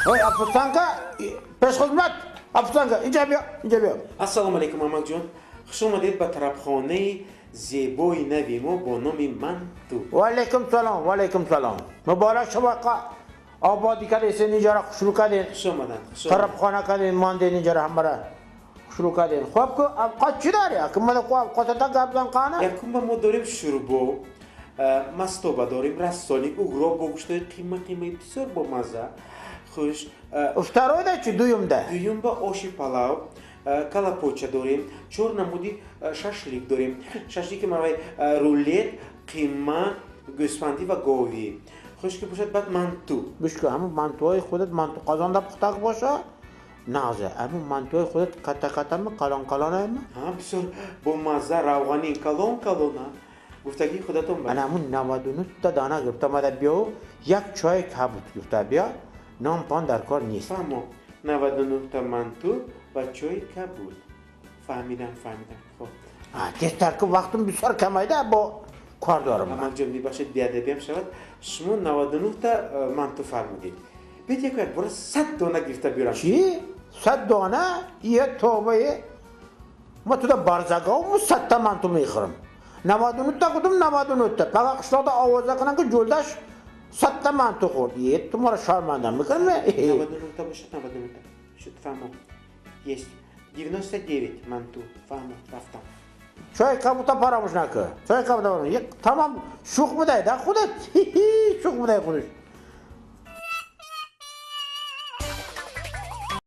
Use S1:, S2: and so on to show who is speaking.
S1: Ой, официантка, пешхизмат, официантка, инҷа биё, инҷа биё.
S2: Ассалому алайкум, амакҷон, хуш омадед ба тарабхонаи зебои нави мо бо номи «Манту».
S1: Ва алайкум салом, ва алайкум салом. Муборак шумо, ободӣ кардед инҷаро, хушрӯ кардед.
S2: Хуш омаданд, хуш.
S1: Тарабхона кардед, мондед инҷаро, ҳамара хушрӯ кардед. Хуб, ку авқот чӣ дорӣ? Ку авқотата гап зан, қана.
S2: Якум, ба мо дорем шӯрбо, мастоба дорем, рассолик, угро бо гӯштҳои қима қимаи бисёр бомазза. Хуш.
S1: Второй да чӣ, дуюмда?
S2: Дуюм ба оши палав, калапоча дорем, чор намуди шашлик дорем, шашлики мавай рулет, қима, гӯсфандӣ ва говӣ. Хуш ки бошад, баъд манту.
S1: Гӯш ку, ҳамун мантуҳои худат манту қазонда пухтак боша, нағзе. Ҳамун мантуҳои худат катта каттами, калон калонами?
S2: Ҳа, бисёр бомазза, равғани, калон калона, гуфтагии худатон ба.
S1: Ана ҳамун 99-та дона гирифта омада биёву як чои кабуд гирифта биё, нон пон дар кор нест.
S2: Фаҳмо, 99-та манту ва чои кабуд. Фаҳмидам, фаҳмидам, хоб.
S1: Тезтар ку, вақтум бисёр камайда, бо кор дорам.
S2: Амакҷон, мебахшед, беадабиам шавад, шумо 99-та манту фармудед, биёед яку якбора 100 дона гирифта биёрам.
S1: Чӣ, 100 дона? Е, тобае, ма туда барзаговму 100-та манту мехӯрам? 99-та гудум, 99-та. Пага қишлоқда овоза кунам, ки Ҷӯлдаш 100-та манту хӯрд. Е, ту маро шарманда мекунӣ.
S2: 99-та бошад, 99-та шуд. Фаҳмо, есть, 99 манту. Фаҳмо, рафтам.
S1: Чой кабута фаромӯш накун, чой кабута. Тамом, шӯх будай да худат, шӯх будай худаш.